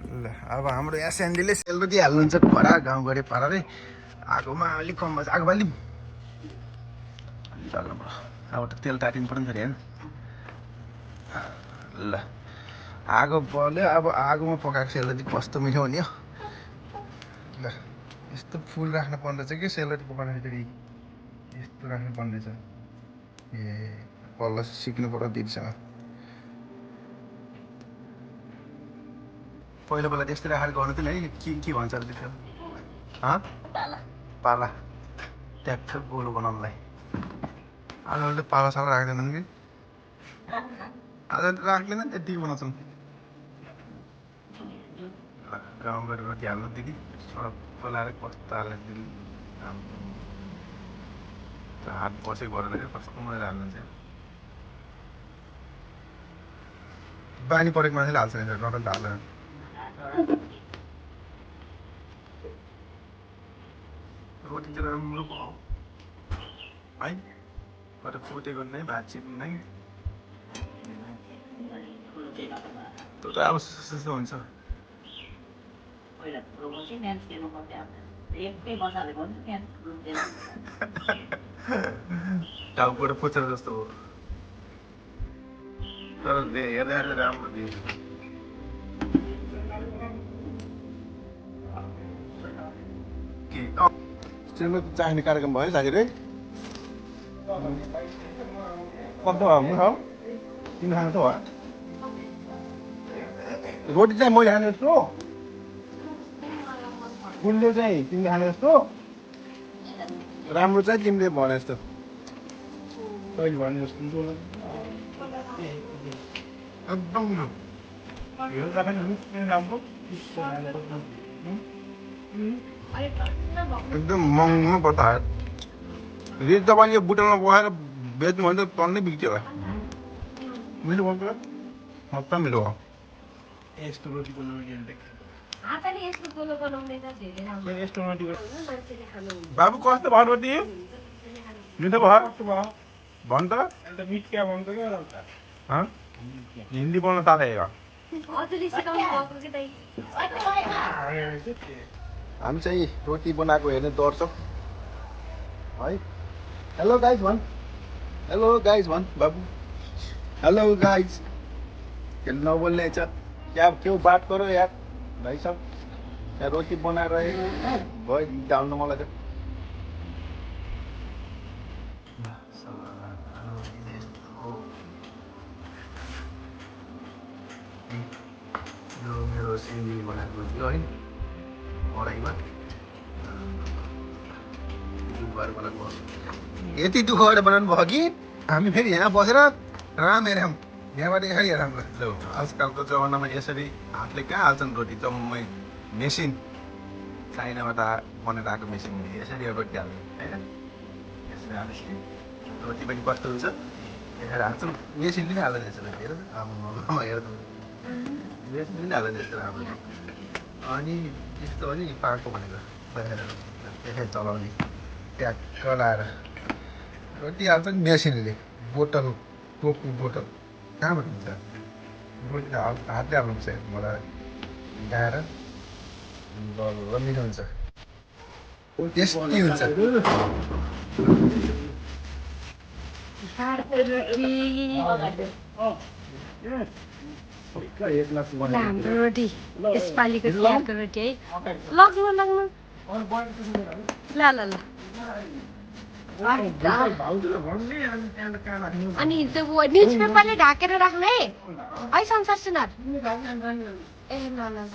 ल अब हाम्रो एसएनडीले सेलरोटी हाल्नुहुन्छ परा गाउँघरे पारा रे आगोमा अलिक कम भएछ आगो बालिम चल्नु पर्यो अब त तेल तातिनु पर्ने छ हेर्नु ल आगो बल्यो अब आगोमा पकाएको सेलरोटी कस्तो मिठो हुने हो ल यस्तो फुल राख्नु पर्ने रहेछ कि सेलरोटी पकाउँदाखेरि यस्तो राख्नु पर्ने रहेछ ए बल्ल सिक्नु पर्यो दिदीसँग पहिला पहिला त्यस्तै राखेर गर्नु थिएन है के भन्छ अरे त्यो पाला ट्याक्क गोलो बनाउनुलाई आजकल पालासाला राख्दैनन् कि आज राख्दैन त्यति बनाउँछन् गाउँ गरेर रोटी हाल्नु दिदी सडक पलाएर कस्तो हाल्नु दिदी हात बसेको भएर क्या कस्तो मजाले हाल्नुहुन्छ बानी परेको मान्छेले हाल्छ नि नरम हाल्दैन रोटी चाहिँ राम्रो भयो है तर फुटेको नै भात चिप्नु नै त्यो त अब सस्तो हुन्छ टाउकोबाट पुच्छर जस्तो हो तर हेर्दा हेर्दा राम्रो दियो सेलरोटी चाहिने कार्यक्रम भयो साथीहरू कस्तो भयो खाऊ तिमी खानु त भयो रोटी चाहिँ मैले खाने जस्तो गुलियो चाहिँ तिमीले खाने जस्तो राम्रो चाहिँ तिमीले भने जस्तो तैँले भने जस्तो एकदम एकदम महँगो बतायो यदि तपाईँले यो बुटलमा पकाएर बेच्नु भने त टन्नै बिग्थ्यो होला मिठो भन्नु हप्ता मिठो हो यस्तो रोटी बाबु कस्तो भयो रोटी मिठो भयो भन् त मिठ क्या भन्छ क्या हिन्दी बोल्न तालेको हामी चाहिँ रोटी बनाएको हेर्ने डर्छौँ है हेलो गाइज भन् बाबू हेलो गाइज नबोल्ने छ क्या क्यों बात करो यार भाइ साहब यहाँ रोटी बनाएर भयो डाल्नु मलाई त यो मेरो सिन्जीले बनाएको रोटी हो है कराईमा यति दुःख गरेर बनाउनु भयो कि हामी फेरि यहाँ बसेर राम हेऱ्यौँ यहाँबाट यसरी हेरौँ ल आजकलको जमानामा यसरी हातले कहाँ हाल्छन् रोटी जम्मै मेसिन चाइनाबाट बनेर आएको मेसिन यसरी रोटी हाल्छ होइन यसरी हालेपछि रोटी पनि कस्तो हुन्छ यसरी हाल्छौँ मेसिनले नै हाल्दैन यसरी हेर हेर मेसिनले नै हाल्दैन यस्तो राम्रो अनि यस्तो हो नि पाएको भनेको त्यसै चलाउने ट्याक्क लाएर रोटी हाल्छ नि मेसिनले बोतल टोपी बोतल कहाँबाट हुन्छ रोटी हातले हाल्नुपर्छ मलाई गाएर बल्ल मिठो हुन्छ टेस्टी हुन्छ हाम्रो रोटी यसपालिको तिहारको रोटी है लग्नु ल अनि त्यो न्युज पेपरले ढाकेर राख्नु है संसार सुनार ए ल